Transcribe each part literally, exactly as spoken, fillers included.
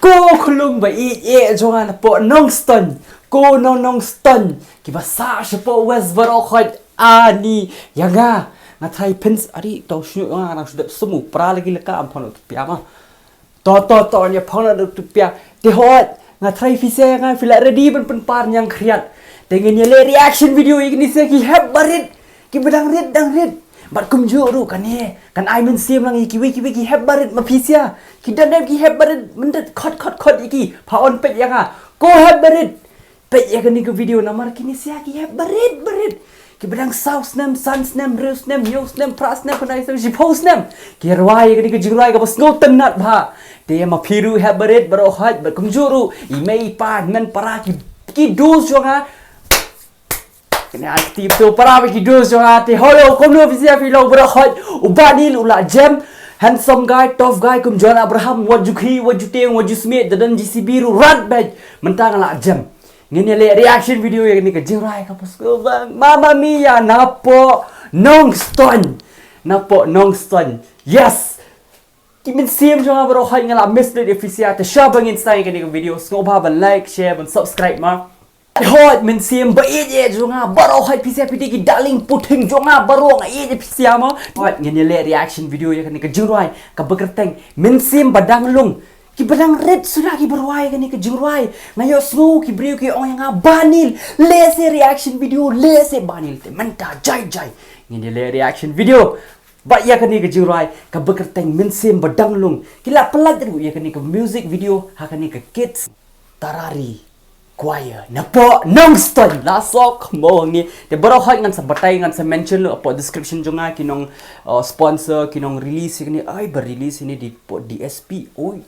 Ko khunlung ba ïeit jong nga napoh Nongstoiñ, ko nong Nongstoiñ kiba sah shapoh West baroh khoit, ani ïa nga. Nga trai phin ari to shu nga nang shu dep sumu pra lagi leka am phono tu pia ma. To to to nya phono tu pia. Te hot nga trai phi se nga phi la ready ban pynpar ñiangkhriat. Te ngin ïa leh reaction video ïa kine se ki hep barit. Kiba dang rit dang rit. Bad kumjuh ruh kane kan ai mynsiem lang ïa kiwei kiwei ki hep barit ma phi sia. Ki dang dep ki hep barit myndet khot khot khot ïa ki. Pha on peit ïa nga. Ko hep barit. Peit ïa kane ka video namar kine sia ki hep barit barit. Kiba dang saw snem, san snem, hynriew snem, hynñiew snem, phra snem, khyndai snem, shiphew snem. Ki rwai ïa kane ka jingrwai kaba sngewtynnat bha. Te ma phi ruh hep barit baroh khoit bad kumjuh ruh i mei i pa i hynmen para ki ki dos jong nga. Kane ai kti to para ba ki dos jong nga te holo kumno phi sia phi long baroh khoit. U Banil u la jem. Handsome guy, tough guy kum John Abraham, wat ju khih, wat ju tieng, wat ju smiej, da don J C B ruh rat beit. Mynta nga la jem. Ngin ïa leh reaction video ïa kane ka jingrwai ka pos ko bang. Mamma mia napoh Nongstoiñ. Napoh Nongstoiñ. Yes. Ki mynsiem jong nga baroh khoit nga la miss lut ïa phi sia te sha ba ngin sdang ïa kane ka video sngewbha ban like, share, ban subscribe ma. Hooid mynsiem ba ïeit ïeit jong nga baroh hooid phi sia phi dei ki darling puthing jong nga baroh nga ïeit ïeit phi sia mo. Hooid ngin ïa leh reaction video ïa kane ka jingrwai kaba kyrteng Mynsiem ba dang lung. Kiba dang rit suda kiba rwai kane ka jingrwai. Nga ïohsngew ki briew ki ong ïa nga Banil leh se reaction video leh se Banil te mynta jai jai. Ngin ïa leh reaction video. Ba ïa kane ka jingrwai kaba kyrteng Mynsiem ba dang lung ki la pynlait ruh ïa kane ka music video ha kane ka Kids Tarari Choir napoh Nongstoiñ la sok mo ngi. Te baroh hooid ngan sa batai ngan sa mention lo hapoh description jong nga ki nong uh, sponsor ki nong release ïa kane ai ba release ïa kane di po D S P oi.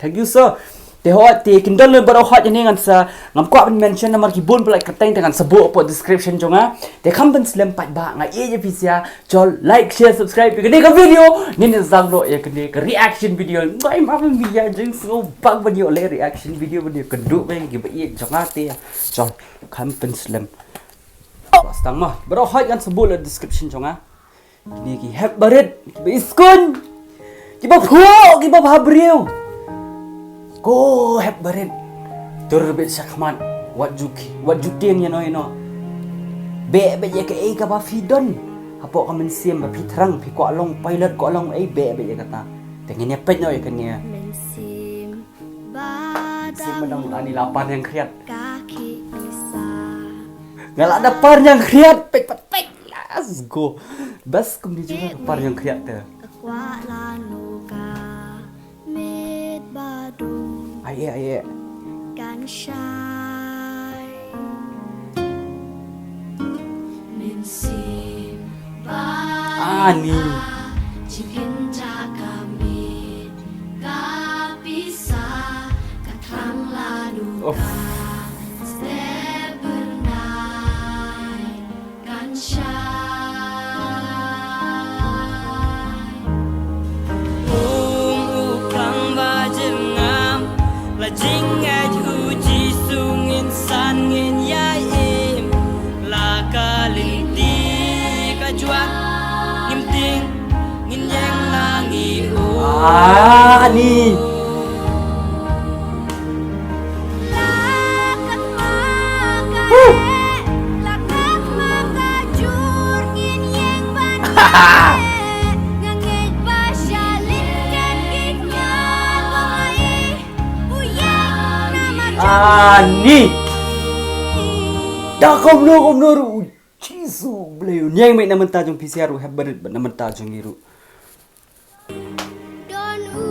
Thank you sir. Te hooid te kin don lo baroh hooid ïa kane ngan sa ngam kwah ban mention namar ki bun pynlait kyrteng te ngan sa buh hapoh description jong nga. Te kham pynslem pat ba nga ïeit ïa phi sia. Chol like share subscribe ïa kane ka video. Ngin ïa sdang noh ïa kane ka reaction video. Ngai ma ban ïa jingsngewbha ban ïoh leh reaction video ban ïa kynduh bad kiba ïeit jong nga te. Chol kham pynslem. Sdang ma baroh hooid ngan sa buh la description jong nga. Kine ki hep barit kiba iskun. Kiba phuh kiba bha briew. Ko hep barit. Tur bit shakhmat wat ju wat ju tieng ïano ïano. Beh beh ïa kaei kaba phi don. Hapoh ka mynsiem ba phi thrang phi kwah long pilot kwah long ei beh beh ïa kata. Te ngin ïa peit noh ïa kane. Mynsiem ba dang long ani la pan ïang khriat. Nga la da pan ïang khriat peit pat peit. Let's go. Bas kum ni juga ka par ïang khriat te. Ka kwah la nu ka met ba dum. Ai ai ai. Kan shai. Mynsiem ba ani. Chicken jaka met ka pisa ka thrang la nu ka. Step bernai. Kan shai. Um u klang ba jingam la jingngeit u Jisu ngin san ngin ïa im la ka lynti ka juak ngim tieng ngin ïeng la ngi u. Ani. Ani. Da kumno kumno ruh u Jisu Blei u niang mei na mynta jong phi sia ruh hep barit bad na mynta jong ngi ruh. Don u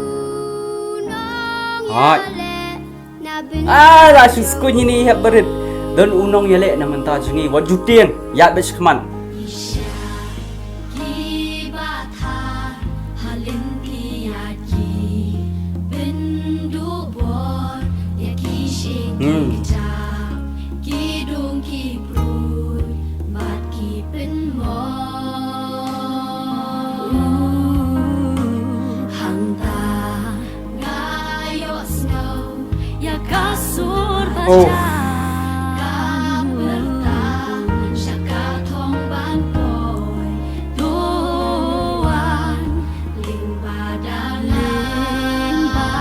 nong ïaleh na bynta. Ah la shu skun ïa ni hep barit. Don u nong ïaleh na bynta jong ngi wat ju tieng ïa bad shikman. Ki ba tha ha lynti ïa ki pynduh bor ïa ki shing ki jam ki dung ki prut bad ki pynmong. Hangta nga ïohsngew ïa ka sur ba jan ka pyrta sha ka thong ban poi. To wan lyngba da lyngba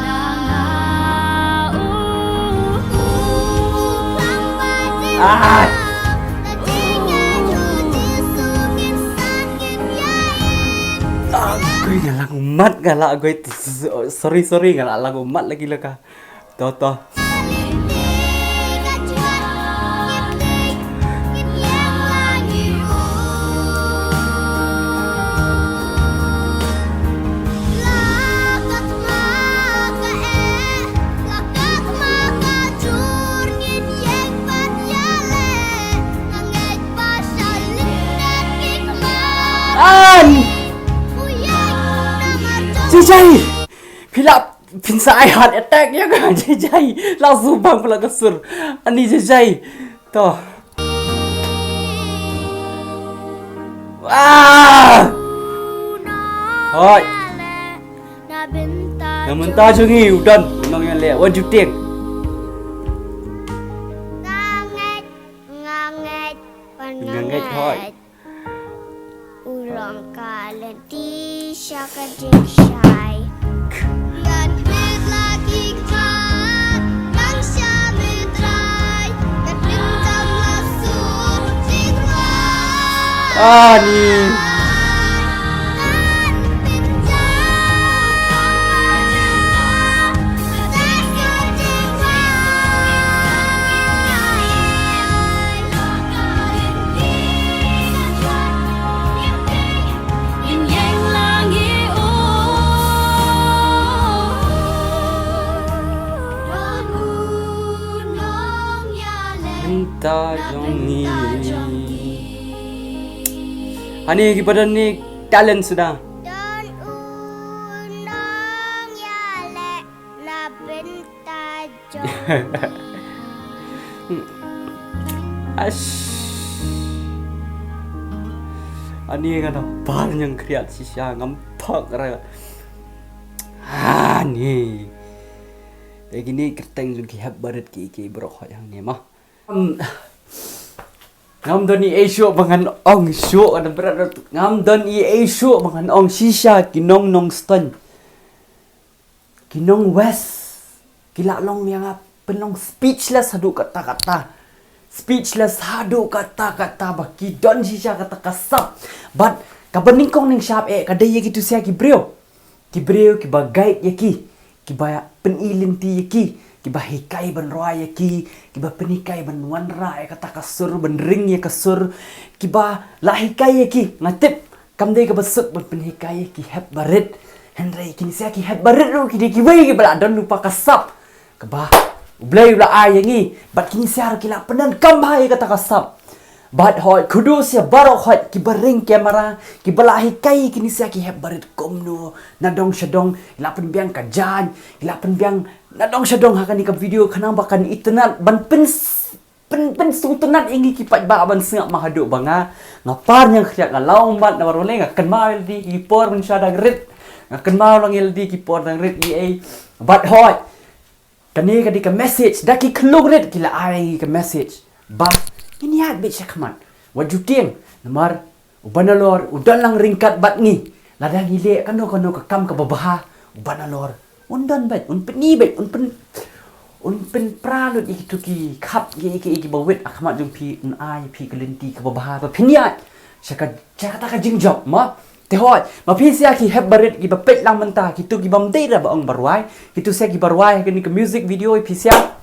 da. Ah! Ah, koi nga lang mat nga la koi. Sorry, sorry, nga la lang mat lagi la ka. To, to. An! Jijai! Phi la phin sa ai heart attack ïa ka jijai. La su bang pula ka sur. Ani jijai. To. Ah! Hoi. Na mynta jong ngi u don nongïaleh, wat ju tieng. Nga ngeit, nga ngeit, hoi. U long ka lynti sha ka jingshai. Ngan peit la ki kha, ngan sha me trai, ka pynjam la sur jingrai. Ani. Mynta jong ngi. Ani ki padan ni talent suda. Don u nongïaleh na bynta jong ngi. Ash. Ani nga da par ñiang khriat shisha ngam phak ra. Ani. Te kine kyrteng jong ki hep barit ki ki brok hoi hangne ma. Ngam don i ei shuh ba ngan ong shuh ka da brat. Ngam don i ei shuh ba ngan ong shisha ki nong Nongstoiñ, ki nong West, ki la long ïa nga pynlong speechless haduh katta katta. Speechless haduh katta katta ba ki don shisha kata ka sap. Bad kaba nyngkong nyngshap eh ka dei ïa kitu sia ki briew. Ki briew kiba guide ïa ki, kiba pyni lynti ïa ki, kiba hikai ban rwai ïa ki, kiba pynhikai ban wanrah ïa kata ka sur, ban ring ïa ka sur, kiba la hikai ïa ki. Nga tip kam dei kaba suk ban pynhikai ïa ki hep barit. Hynrei kine sia ki hep barit ruh ki dei kiwei kiba la don lypa ka sap kaba U Blei u la ai ïa ngi, bad kine sia ruh ki la pyndonkam bha ïa kata ka sap. Bad hoi, kudos ïa baroh hoi kiba ring kamera, kiba la hikai kine sia ki hep barit kumno na dong sha dong, ki la pynbiang ka jaiñ, ki la pynbiang na dong sha dong ha kane ka video khnang ba kan itynnad ban pyn, pyn, pynsngewtynnad ïa ngi ki paidbah ban sngap ma haduh ba nga, nga par ñiang khriat, nga la ong bad na baroh lei, nga kynmaw ïa lade ki por mynshuwa dang rit, nga kynmaw lang ïa lade ki por dang rit, ïa ei. Bad hoi, kane ka dei ka message da ki khyllung rit ki la ai ka message ba ngin ïaid beit shakhmat, wat ju tieng, namar u Bangalore u don lang ryngkat bad ngi. Lada ngi leh kano kano ka kam kaba bha, u Bangalore un don beit, un pyni beit, un pyn, un pynpra lut ïa kitu ki khap, ïa ki, ïa kiba wit ha khmat jong phi, un ai phi ka lynti kaba bha ba phin ïaid sha ka, sha kata ka jingjop ma. Te hoi, ma phi sia ki hep barit kiba peit lang mynta, kitu kibym dei ruh ba ong ba rwai, kitu sia kiba rwai ha kane ka music video, phi sia.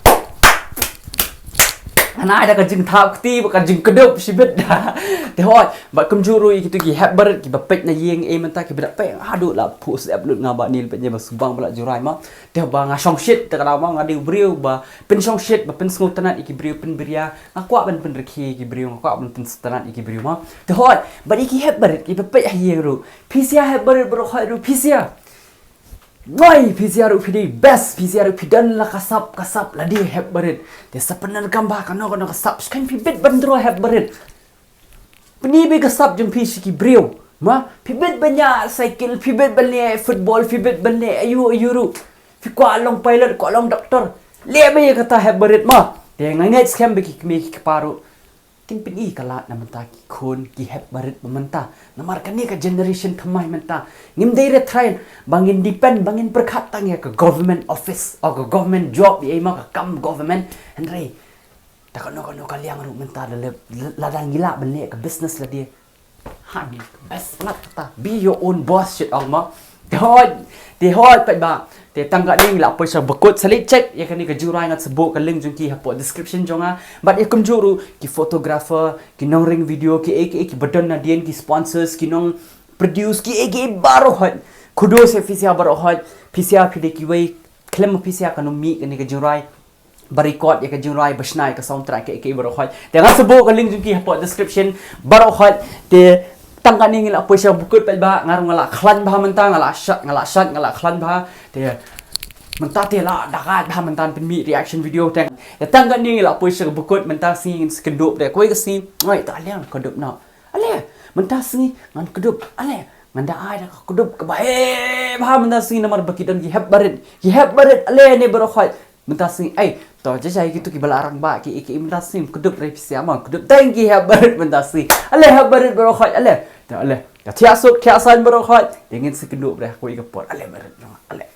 Hana da ka jingthap kti ba ka jingkdup shibit da. Te hoi, bad kumjuh ruh ïa kitu ki hep barit kiba peit na ïing ei mynta, kiba da peit haduh la pus ep lut nga ba nil peit ïa ba subang ba la jurai ma. Te ba nga shongshit, te ka dei ma nga dei u briew ba pynshongshit, ba pynsngewtynnad ïa ki briew, pynbiria. Nga kwah ban pynrkhie ïa ki briew, nga kwah ban pynsngewtynnad ïa ki briew ma. Te hoi, bad ïa ki hep barit kiba peit ha ïing ruh, phi sia hep barit baroh hoi ruh phi sia. Noi, phi sia ruh phi dei best, phi sia ruh phi don la ka sap, ka sap lade hep barit. Te sa pyndonkam bha kano kano ka sap, shikain phi bit ban draw hep barit. Pyni beit ka sap jong phi sha ki briew ma. Phi bit ban ïaid cycle, phi bit ban leh football, phi bit ban leh aïu aïu ruh. Phi kwah long pilot, kwah long doctor, leh beit ïa kata hep barit ma. Te nga ngeit skhem ba ki kmie ki kpa ruh kin pyni ka lad na bynta ki khun ki hep barit ba mynta. Namar kane ka generation thymmai mynta ngim dei re trai ba ngin depend, ba ngin pyrkhat tang ïa ka government office, o ka government job, ïa ei ma ka kam government. Hynrei Ta kano kano ka liang ruh mynta da lep, lada ngi lah ban leh ka business lade. Ha, best mat kata. Be your own boss shit ong mo. Te hoi, te hoi pat ba. Te tang katne ngi la poi sha bakut, sa leit check ïa kane ka jingrwai, ngan sa buh ka link jong ki hapoh description jong nga. Bad ïa kumjuh ruh ki photographer, ki nongring video, ki ei ki ei kiba don nadien, ki sponsors, ki nong produce, ki ei ki ei baroh hoi. Kudos ïa phi sha baroh hoi. Phi sha phi dei kiwei khlem phi sha kan ym mih kane ka jingrwai ba record ïa ka jingrwai, ba shna ïa ka soundtrack, ki ei ki ei baroh hoi. Te ngan sa buh ka link jong ki hapoh description baroh hoi. Te tang katne ngi la poi sha bakut pat ba, nga ruh nga la khlaiñ bha mynta, nga la shad, nga la shad, nga la khlaiñ bha. Te mynta te la da ka bha mynta pynmih reaction video. Te tang katne ngi la poi sha bakut, mynta sngi ngin sa kyndup de. Kawei ka sngi, oi, ta liang kyndup noh. Ale, mynta sngi ngan kdup. Ale, ngan da ai da ka kdup kaba heh bha mynta sngi, namar ba ki don ki hep barit. Ki hep barit ale ne baroh hoi. Mynta sngi, ai, to, ja ja kitu kiba la rangbah, ki, ki mynta sngi kdup re pisa ma, kdup tang ki hep barit mynta sngi. Ale, hep barit baroh hoi, ale. To ale. To thiah suk, thiah saiñ baroh hoi. Te ngin sa kdup re kawei ka por. Ale, barit jong, ale.